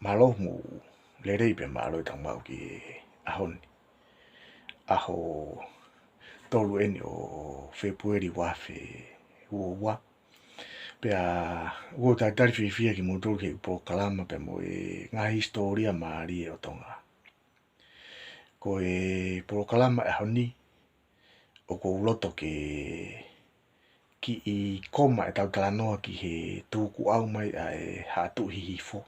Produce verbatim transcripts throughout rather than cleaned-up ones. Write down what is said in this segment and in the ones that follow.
Mālō mo e lelei pea mālō e tau maʻu ki he ʻaho ni. ʻAho tolu eni ʻo Fēpueli ua afe ua ua. Pea ʻoku ou talitali fiefia kimoutolu ki he polokalama pea mo e ngaahi hisitōlia mālie ʻo Tonga. Ko e polokalama ʻaho ni, ʻoku ou loto ke kiʻi koma e tau talanoa ki he tukuʻau mai ʻa e Haʻa Tuʻi Hihifo.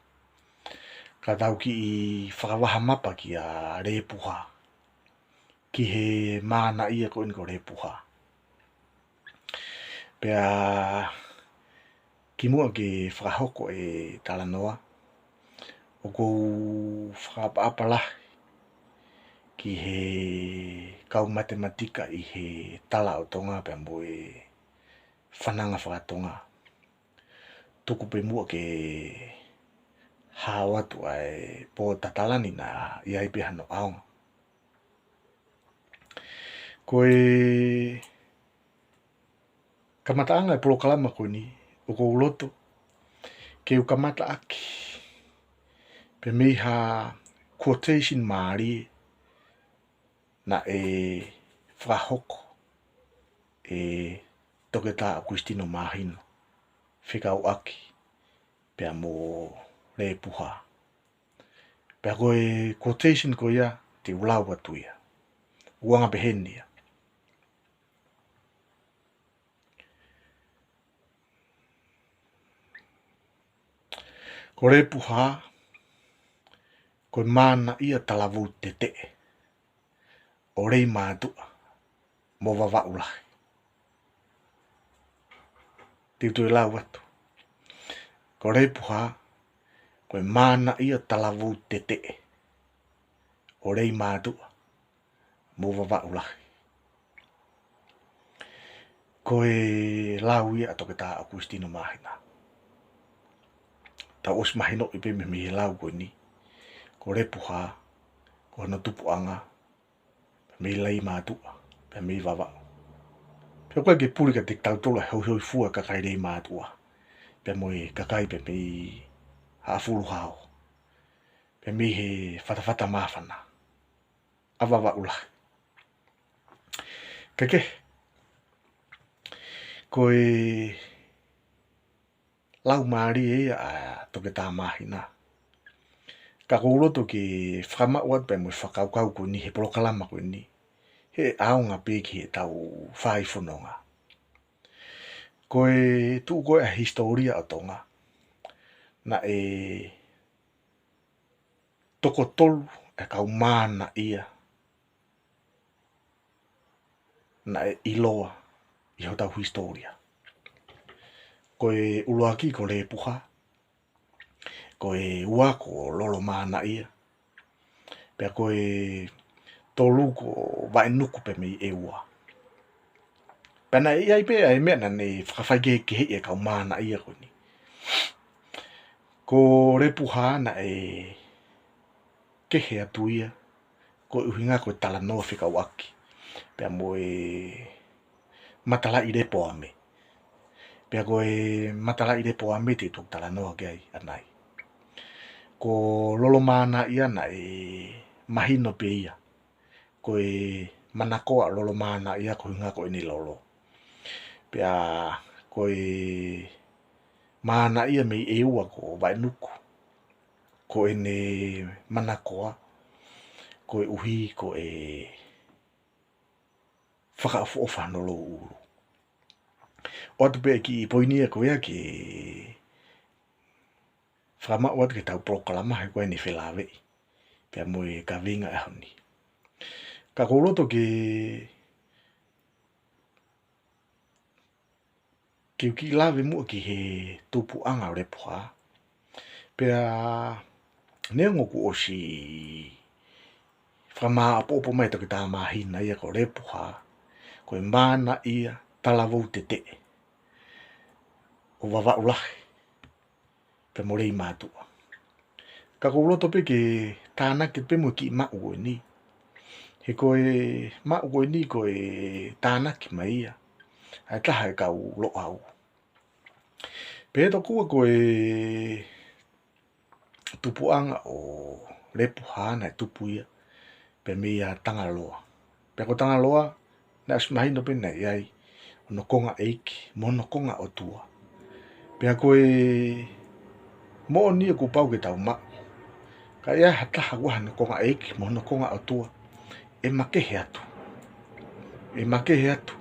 Ka tau kiʻi fakavaha mapa kia Lepuha, ki he manaʻia ko eni ko Lepuha. Pea kimuʻa ke fakahoko e talanoa, ʻoku ou fakaʻapaʻapa lahi ki he kau matematika ʻi he tala ʻo Tonga pea mo e fananga fakatonga. Tuku pē muʻa ke hao atu ʻa e pō tatala ni naʻa ʻi ai pē hano ʻaonga. Ko e kamataʻanga e polokalama ko eni, ʻoku ou loto ke u kamataʻaki pē mei ha quotation mālie naʻe fakahoko ʻe Toketā ʻOkusitino Māhina fekauʻaki pea mo Lepuha. Pea ko e quotation ko ia te u lau atu ia. ʻOku anga peheni ia. Ko Lepuha, ko e manaʻia talavou teteʻe ʻo Leimātuʻa mo Vavaʻu Lahi. Te u toe lau atu. Ko Lepuha, ko e manaʻia talavou teteʻe ʻo Leimātuʻa mo Vavaʻu Lahi. Ko e lau ia ʻa Toketā ʻOkusitino Māhina. Tau ʻosi mahinoʻi pē mei he lau ko eni, ko Lepuha, ko hono tupuʻanga pē mei Leimātuʻa, pē mei Vavaʻu. Pea ʻoku ʻikai ke puli kiate kitautolu ʻa e hoihoifua kakai Leimātuʻa, pea mo e kakai pē mei Haʻafuluhao, pē mei he fatafata māfana ʻa Vavaʻu Lahi. Kae kehe, ko e lau mālie ia ʻa Toketā Māhina. Ka ʻoku ou loto ke fakamaʻu atu pē mo e fakakaukau ko eni he polokalama ko eni, he ʻaonga pē ki he tau fai fononga. Ko e tuʻu ko ē ʻa e hisitōlia ʻo Tonga, naʻe toko tolu e kau manaʻia naʻe ʻiloa ʻi hotau hisitōlia. Ko e ʻuluaki ko Lepuha, ko e ua ko Lolomanaʻia, pea ko e tolu ko Vaʻenuku pē mei ʻEua. Pea naʻe ʻi ai pē ʻa e meʻa naʻa ne fakafaikehekeheʻi e kau manaʻia ko eni. Ko Lepuha naʻe kehe atu ia, ko e ʻuhinga ko e talanoa fekauʻaki pea mo e Matalaʻilepoame. Pea ko e Matalaʻilepoame te u toki talanoa ki ai ʻanai. Ko Lolomanaʻia naʻe mahino pē ia ko e manakoa ʻo Lolomanaʻia ko e ʻuhinga ko ʻene lolo. Pea ko e manaʻia mei ʻEua ko Vaʻenuku, ko ʻene manakoa koeʻuhi ko e fakaʻofoʻofa hono louʻulu. ʻOatu pē kiʻi poini ia ko ia ke fakamaʻu atu ki he tau polokalama he ko ʻene felāveʻi pea mo e kaveinga ʻaho ni. Ka ʻoku ou loto ke, ke u kiʻi lave muʻa ki he tupuʻanga ʻo Lepuha. Pea neongo kuo ʻosi fakamāʻopoʻopo mai ʻe Toketā Māhina ia ko Lepuha, ko e manaʻia talavou teteʻe ʻo Vavaʻu Lahi pea mo Leimātuʻa. Ka ʻoku ou loto pē ke tānaki pē mo e kiʻi maʻu ko eni. He ko e maʻu ko eni ko e tānaki mai ia ʻa e taha e kau Loʻau. Pea tokua ko e tupuʻanga ʻo Lepuha naʻe tupu ia pea mei a Tangaloa. Pea ko Tangaloa, naʻe ʻosi mahino pē naʻe ʻi ai hono konga ʻeiki mo hono konga ʻotua. Pea ko e moʻoni ia kuo pau ke tau maʻu. Ka ʻi ai ha taha ʻoku ʻi ai hono konga ʻeiki mo hono konga ʻotua, ʻe makehe atu. ʻE makehe atu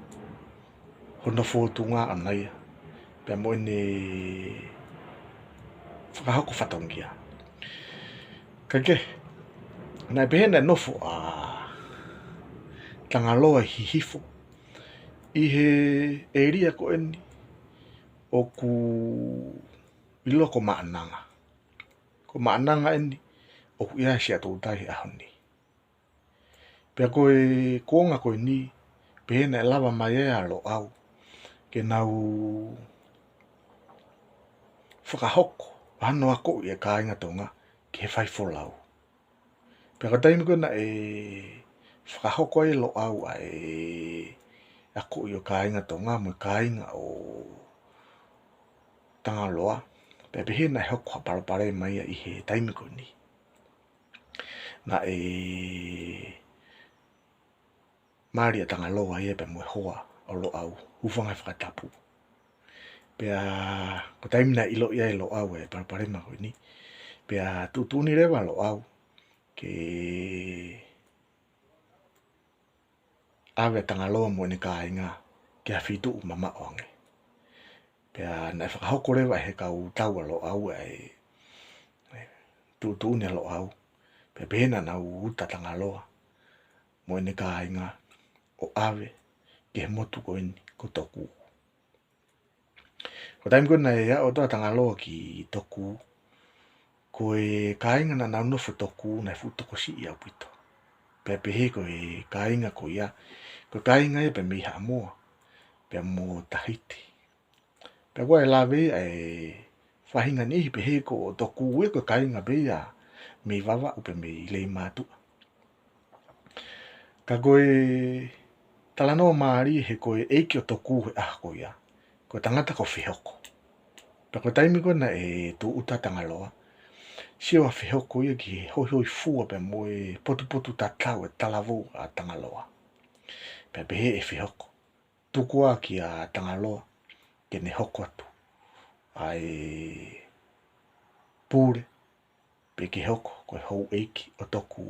hono fōtunga ʻana ia pea mo ʻene fakahoko fatongia. Kae kehe, naʻe pehē naʻe nofo ʻa Tangaloa ʻi Hihifo, ʻi he ʻēlia ko eni ʻoku ʻiloa ko Maʻananga. Ko Maʻananga eni ʻoku ʻi ai Siaʻatoutai he ʻaho ni. Pea ko e kuonga ko eni, pehē naʻe lava mai ai ʻa Loʻau ke nau fakahoko hano akoʻi e kāinga Tonga ki he faifolau. Pea ko e taimi ko ē naʻe fakahoko ai ʻe Loʻau ʻa e akoʻi ʻo e kāinga Tonga mo e kāinga ʻo Tangaloa, pea pehē naʻe hoko ha palopalema ia ʻi he taimi ko eni. Naʻe mali ʻa Tangaloa ia pea mo e hoa ʻo Loʻau, hūfanga he fakatapu. Pea ko e taimi naʻe ʻiloʻi ai ʻe Loʻau e palopalema ko eni, pea tuʻutuʻuni leva ʻa Loʻau ke ʻave ʻa Tangaloa mo ʻene kāinga ki ha feituʻu mamaʻo ange. Pea naʻe fakahoko leva ʻe he kau tau ʻa Loʻau ʻa e, e tuʻutuʻuni ʻa Loʻau. Pea pehē naʻa nau uta ʻa Tangaloa mo ʻene kāinga ʻo ʻave ki he motu ko eni ko Tokū. Ko e taimi ko ē naʻe aʻu atu ai ʻa Tangaloa ki Tokū, ko e kāinga naʻa nau nofo Tokū naʻe fuʻu tokosiʻi ʻaupito. Pea pehē ko e kāinga ko ia, ko e kāinga ia pea mei Haʻamoa pea mo Tahiti. Pea ʻoku ʻi ai e lave ʻa e faʻahinga niʻihi pehē ko Tokū ia ko e kāinga pē ia mei Vavaʻu pea mei Leimātuʻa. Ka ko e talanoa mālie he ko e ʻeiki ʻo Tokū he ʻaho ko ia, ko e tangata ko Fehoko. Pea ko e taimi ko ē naʻe tūʻuta ʻa Tangaloa, sio ʻa Fehoko ia ki he hoihoifua pea mo e potupotu tatau e talavou ʻa Tangaloa. Pea pehē ʻe Fehoko, tuku ā kia Tangaloa ke ne hoko atu ʻa e pule, pe ke hoko ko e houʻeiki ʻo Tokū.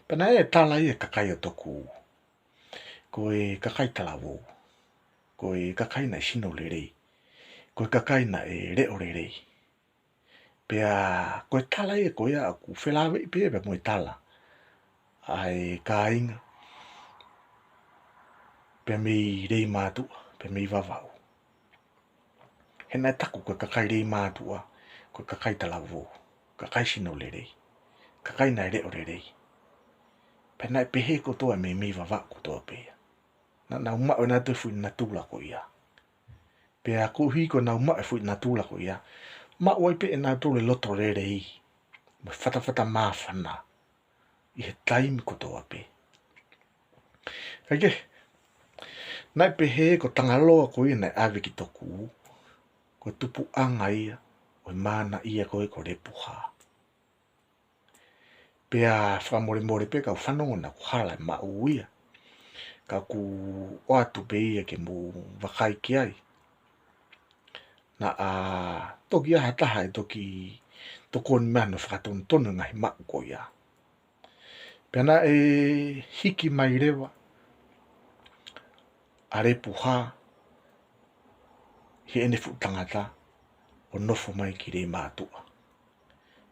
Pea naʻe tala ia ʻe he kakai ʻo Tokū, ko e kakai talavou, ko e kakai naʻe sino lelei, ko e kakai naʻe leʻo lelei. Pea ko e tala ia ko ia ʻoku felāveʻi pē ia pea mo e tala ʻa e kāinga pea mei Leimātuʻa, pea mei Vavaʻu. He naʻe taku ko e kakai Leimātuʻa ko e kakai talavou, kakai sino lelei, kakai naʻe leʻo lelei. Pea naʻe pehē kotoa mei, mei Vavaʻu kotoa pē ia. Naʻa nau maʻu ʻenautolu e foʻi natula ko ia. Pea koeʻuhi ko ʻenau maʻu e foʻi natula ko ia, maʻu ai pē ʻenautolu e loto lelei mo e fatafata māfana ʻi he taimi kotoa pē. Kae kehe, naʻe pehē ko Tangaloa ko ia naʻe ʻave ki Tokū, ko e tupuʻanga ia ʻo e manaʻia ko ē ko Lepuha. Pea fakamolemole pē kau fanongo naʻa ku hala e maʻu ia. Ka ʻoku ʻoatu pē ia ke mou vakai ki ai. Naʻa toki ʻi ai ha taha ʻe toki tokoni mai ʻo fakatonutonu e ngaahi maʻu ko ia. Pea naʻe hiki mai leva ʻa Lepuha heʻene fuʻu tangata ʻo nofo mai ki Leimātuʻa.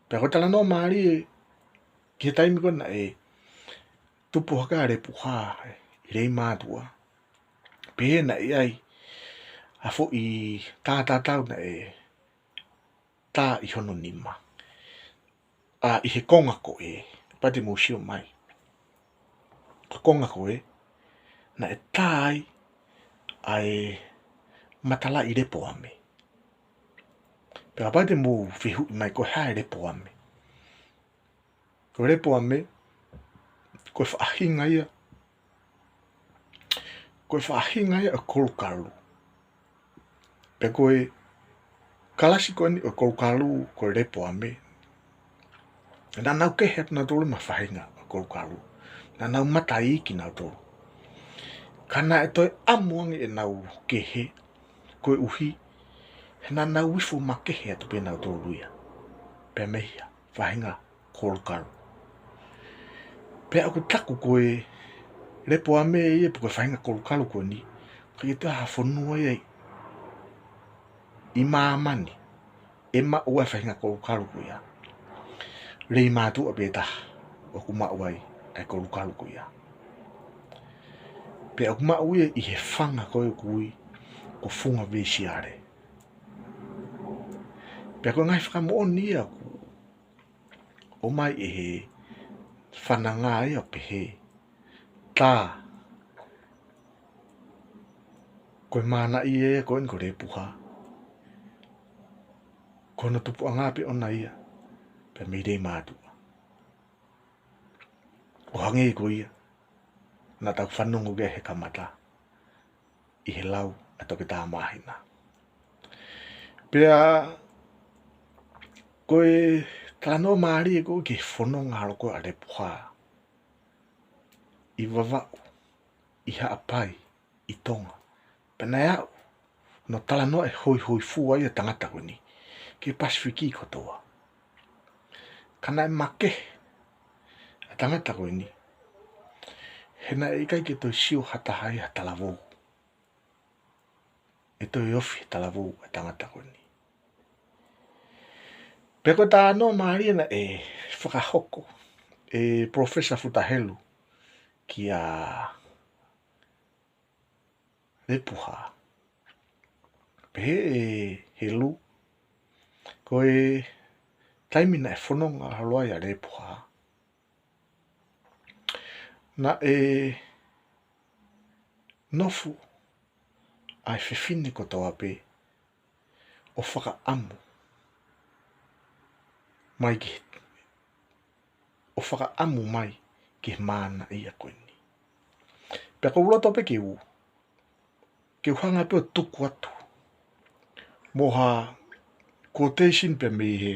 Pea ko e talanoa mālie ki he taimi ko ē naʻe tupu hake ai ʻa Lepuha ʻi Leimātuʻa, pehē naʻe ʻi ai ha foʻi tā tatau naʻe tā ʻi hono nima. ʻA, ʻi he konga ko ē, kapau te mou sio mai, ko e konga ko ē naʻe tā ai ʻa e matalaʻi Lepoame. Pea kapau te mou fehuʻi mai ko e hā e Lepoame. Ko Lepoame, ko e faʻahinga ia, ko e faʻahinga ia ʻo e kolokalu. Pea ko e kalasi ko eni ʻo e Kolukalu ko e Lepoame, naʻa nau kehe atu nautolu mo e faʻahinga ʻo e Kolukalu. Naʻa nau mata iiki nautolu. Ka naʻe toe ʻamu ange ʻenau kehe, koeʻuhi he naʻa nau ifo makehe atu pē nautolu ia pea mei he faʻahinga Kolukalu. Pea ʻoku taku ko e Lepoame ia pe ko e faʻahinga Kolukalu ko eni, ʻikai ke toe ha fonua ia ʻi māmani ʻe maʻu ai e faʻahinga Kolukalu ko ia. Leimātuʻa pē taha ʻoku maʻu ai ʻa e Kolukalu ko ia. Pea ʻoku maʻu ia ʻi he fanga ko ē ʻoku ui ko Funga Veisiale. Pea ko e ngaahi fakamoʻoni ia ʻoku ʻomai ʻe he fananga ia ʻo pehē, tā ko e manaʻia ia ko eni ko Lepuha, ko hono tupuʻanga pē ʻona ia pea mei Leimātuʻa. ʻO hangē ko ia naʻa tau fanongo ki ai he kamata ʻi he lau ʻa Toketā Māhina. Pea ko e talanoa mālie ko ē ki he fononga holo ko ē ʻa Lepuha ʻi Vavaʻu, ʻi Haʻapai, ʻi Tonga. Pea naʻe aʻu hono talanoa e hoihoifua ia ʻa e tangata ko eni ki he Pasifiki kotoa. Ka naʻe makehe ʻa e tangata ko eni he naʻe ʻikai ke toe sio ha taha ia ha talavou, ʻe toe ofi he talavou ʻa e tangata ko eni. Pea ko e talanoa mālie naʻe fakahoko ʻe Professor Futa Helu kia Lepuha. Pehē ʻe Helu, ko e taimi naʻe fononga holo ai ʻa Lepuha, naʻe nofo ʻa e fefine kotoa pē ʻo fakaʻamu mai ki he, ʻo fakaʻamu mai ki he manaʻia ko eni. Pea ʻoku ou loto pē ke u, ke u hanga pē ʻo tuku atu mo ha quotation pē mei he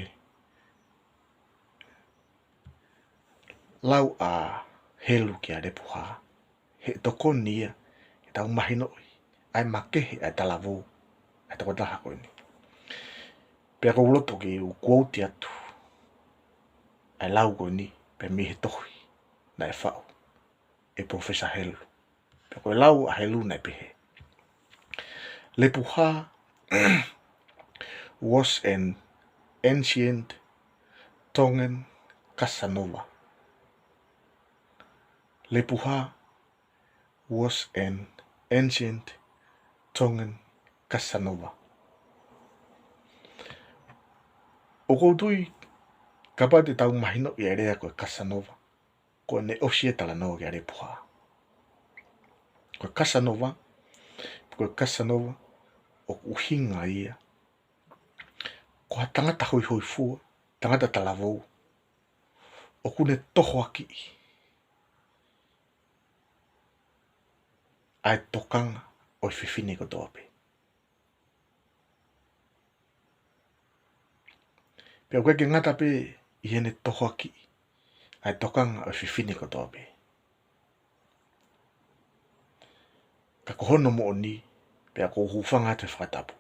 lau ʻa Helu kia Lepuha, he tokoni ia ke tau mahinoʻi ʻa e makehe ʻa e talavou ʻa e tokotaha ko eni. Pea ʻoku ou loto ke u quote atu ʻa e lau ko eni pē mei he tohi naʻe faʻu ʻe Professor Helu. Pea ko e lau ʻa Helu naʻe pehē, Lepuha was an ancient Tongan Casanova. Lepuha was an ancient Tongan Casanova. ʻOku ou tui kapau te tau mahinoʻi ʻa e lea ko e Casanova, ko ʻene ʻosi e talanoa kia Lepuha. Ko e Casanova, ko e Casanova ʻoku ʻuhinga ia ko ha tangata hoihoifua, tangata talavou, ʻoku ne tohoakiʻi ʻa e tokanga ʻo e fefine kotoa pē. Pea ʻoku ʻikai ke ngata pē ʻi heʻene tohoakiʻi ʻa e tokanga ʻo e fefine kotoa pē, ka ko hono moʻoni, pea ʻoku ou hūfanga atu he fakatapu,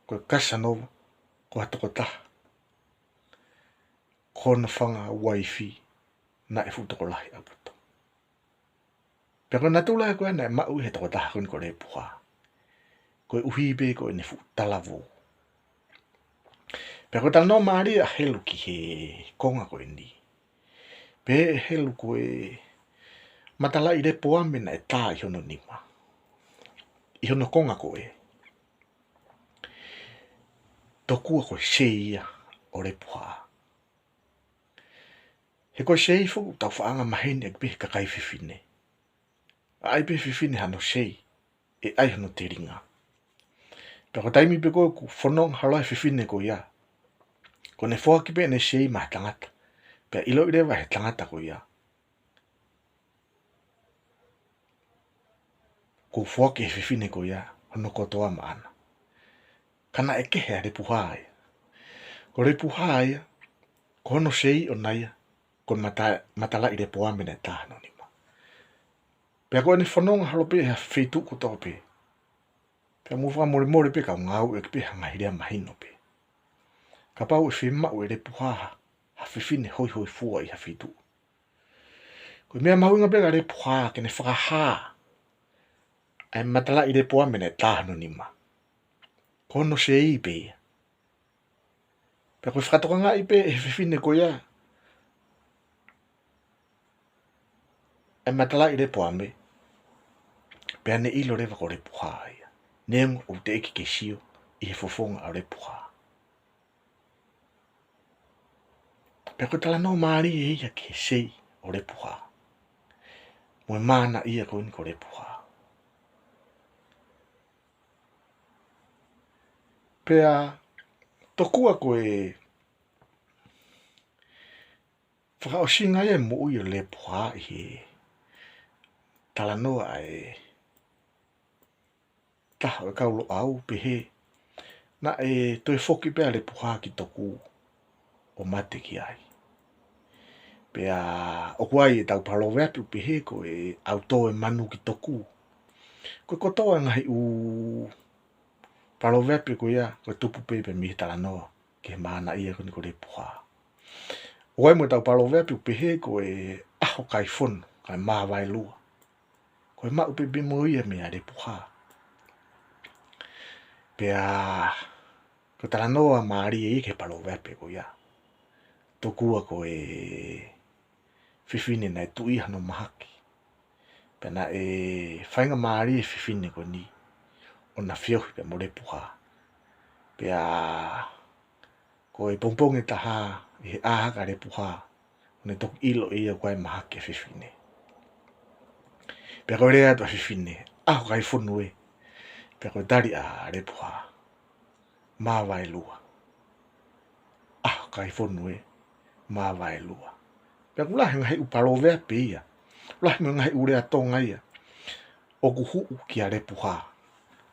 ko e Casanova ko ha tokotaha ko hono fanga uaifi naʻe fuʻu tokolahi ʻaupito. Pea ko e natula ia ko ē naʻe maʻu ʻe he tokotaha ko eni ko Lepuha, koeʻuhi pē ko ʻene fuʻu talavou. Pea ko e talanoa mālie ʻa Helu ki he konga ko eni. Pehē ʻe Helu ko e matalaʻi Lepoame naʻe tā ʻi hono nima, ʻi hono konga ko ē, tokua ko e sei ia ʻo Lepuha. He ko e sei foki ʻoku tau faʻa anga maheni ʻaki pē he kakai fefine. ʻAi pē fefine hano sei, ʻe ʻai hano telinga. Pea ko e taimi pē ko ē ʻoku fononga holo ai e fefine ko ia, ko ʻene foaki pē ʻene sei maʻa e tangata, pea ʻiloʻi leva ʻe he tangata ko ia kuo foaki ʻe he fefine ko ia hono kotoa maʻana. Ka naʻe kehe ʻa Lepuha ia. Ko Lepuha ia, ko hono sei ʻona ia, ko e mata-, matalaʻi Lepoame naʻe tā hono nima. Pea ko ʻene fononga holo pē ʻi ha feituʻu kotoa pē. Pea mou fakamolemole pē kau ngāueʻaki pē ha ngaahi lea mahino pē. Kapau ʻe fiemaʻu ʻe Lepuha ha, ha fefine hoihoifua ʻi ha feituʻu, ko e meʻa mahuʻinga pē kia Lepuha ke ne fakahā ʻa e matalaʻi Lepoame naʻe tā hono nima. Ko hono sei pē ia. Pea ko e fakatokangaʻi pē ʻe he fefine ko ia ʻa e matalaʻi Lepoame, pea ne ʻilo leva ko Lepuha ia, neongo ʻoku teʻeki ke sio ʻi he fofonga ʻo Lepuha. Pea ko e talanoa mālie ia ki he sei ʻo Lepuha, mo e manaʻia ko eni ko Lepuha. Pea tokua ko e fakaʻosinga ia e moʻui ʻo Lepuha ʻi he talanoa ʻa e taha ʻo e kau Loʻau, pehē naʻe toe foki pē ʻa Lepuha ki Toku ʻo mate ki ai. Pea ʻoku ʻi ai ʻetau paloveape ʻoku pehē ko e ʻautō e manu ki Toku. Ko e kotoa e ngaahi ʻū paloveape ko ia, ko e tupu pē pē mei he talanoa ki he manaʻia ko eni ko Lepuha. ʻOku ʻi ai mo ʻetau paloveape ʻoku pehē ko e ʻaho kai fonu, kae māvae lua. Ko e maʻu pē pē mo ia meia Lepuha. Pea ko e talanoa mālie ia ki he paloveape ko ia. Tokua ko e fefine naʻe tuʻi hano mahaki. Pea naʻe faingamālie e fefine ko eni ʻo na feohi pea mo Lepuha. Pea ko e pongipongi ʻe taha ʻi he ʻā hake ʻa Lepuha, ʻo ne toki ʻilo ʻe ia ʻoku ʻi ai e mahaki e fefine. Pea ko e lea atu ʻa e fefine, ʻaho kai fonu ē. Pea ko e tali ʻa Lepuha, māvae lua. ʻAho kai fonu ē, māvae lua. Pea ʻoku lahi e ngaahi ʻū paloveape ia, lahi mo e ngaahi ʻū lea Tonga ia ʻoku huʻu kia Lepuha.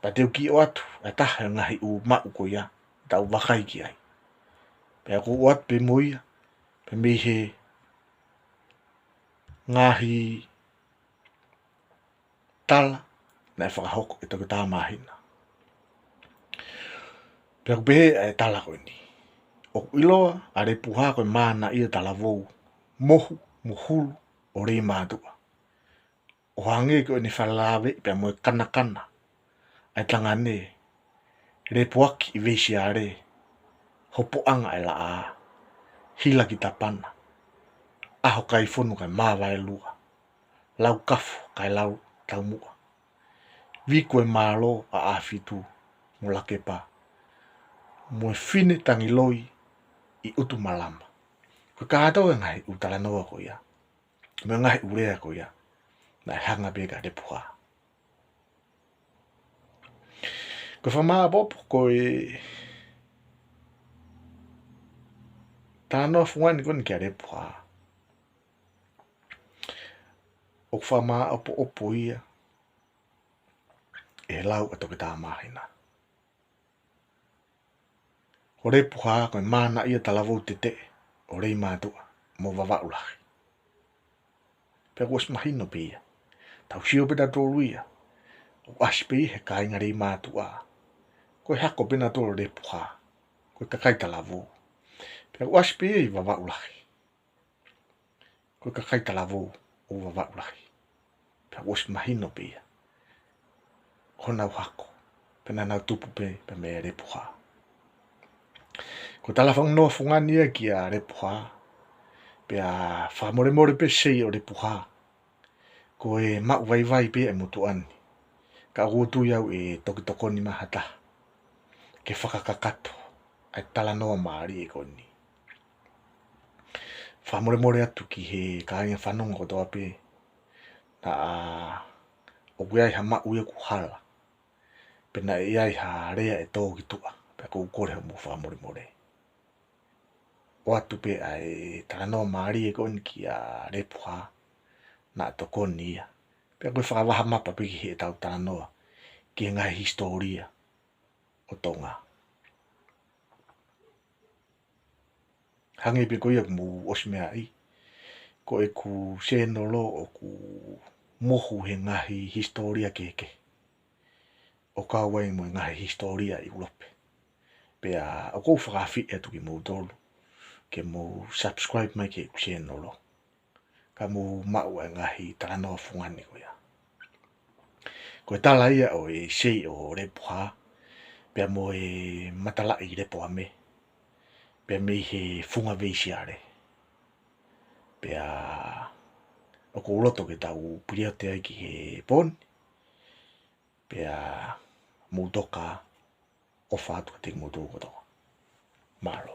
Pea te u kiʻi ʻoatu ʻa e taha e ngaahi ʻū maʻu ko ia, tau vakai ki ai. Pea ʻoku ou ʻoatu pē mo ia, pea mei he ngaahi tala naʻe fakahoko ʻe Toketā Māhina. Pea ʻoku pehē ʻa e tala ko eni. ʻOku ʻiloa ʻa Lepuha ko e manaʻia talavou, mohu mo hulu ʻo Leimātuʻa. ʻO hangē ko ʻene fale lāveʻi pea mo e kanakana ʻa e tangane, lepoaki ʻi Veisiale, hopoʻanga ʻa e laʻā, hila ki Tapana, ʻaho kai fonu kae māvae lua, lau kafo kae lau taumuʻa, viku e mālō ʻa ʻAfitu mo Lakepa, mo e fine tangiloi ʻi ʻUtumalama. Ko e kātoa e ngaahi ʻū talanoa ko ia, mo e ngaahi ʻū lea ko ia, naʻe hanga pē kia Lepuha. Ko e fakamāʻopoʻopo ko e talanoa fungani ko eni kia Lepuha, ʻoku fakamāʻopoʻopo ia ʻe he lau ʻa Toketā Māhina. Ko Lepuha ko e manaʻia talavou teteʻe ʻo Leimātuʻa mo Vavaʻu Lahi. Pea kuo ʻosi mahino pē ia. Tau sio pē tautolu ia, ʻoku ʻasi pē ia he kāinga Leimātuʻa. Ko e hako pē nautolu ʻo Lepuha, ko e kakai talavou. Pea kuo ʻasi pē ia ʻi Vavaʻu Lahi, ko e kakai talavou ʻo Vavaʻu Lahi. Pea kuo ʻosi mahino pē ia honau hako, pea naʻa nau tupu pē pea meia Lepuha. Ko e talanoa fungani ia kia Lepuha, pea fakamolemole pē sei ʻo Lepuha, ko e maʻu vaivai pē e motuʻa ni. Ka ʻoku ou tui au ʻe toki tokoni mai ha taha ke fakakakato ʻa e talanoa mālie ko eni. Fakamolemole atu ki he kāinga fanongo kotoa pē, naʻa ʻoku ʻi ai ha maʻu ia ʻoku hala, pe naʻe ʻi ai ha lea ʻe tō ki tuʻa, pea ʻoku ou kole hoʻomou fakamolemole. ʻOatu pē ʻa e talanoa mālie ko eni kia Lepuha, naʻa tokoni ia. Pea ko e fakavaha mapa pē ki heʻetau talanoa ki he ngaahi hisitōlia ʻo Tonga. Hangē pē ko ia ʻoku mou ʻosi meaʻi, ko ʻeku sēnolo ʻoku mohu he ngaahi hisitōlia kehekehe, ʻo kau ai mo e ngaahi hisitōlia ʻIulope. Pea ʻoku ou fakaafeʻi atu kimoutolu ke mou subscribe mai ki heʻeku sēnolo, ka mou maʻu e ngaahi talanoa fungani ko ia. Ko e tala ia ʻo e sei ʻo Lepoha, pea mo e matalaʻi Lepoame, pea mei he funga veisiale. Pea ʻoku ou loto ke tau piliote ai ki he pō ni, pea mou toka, ʻofa atu kiate kimoutolu kotoa. Mālō.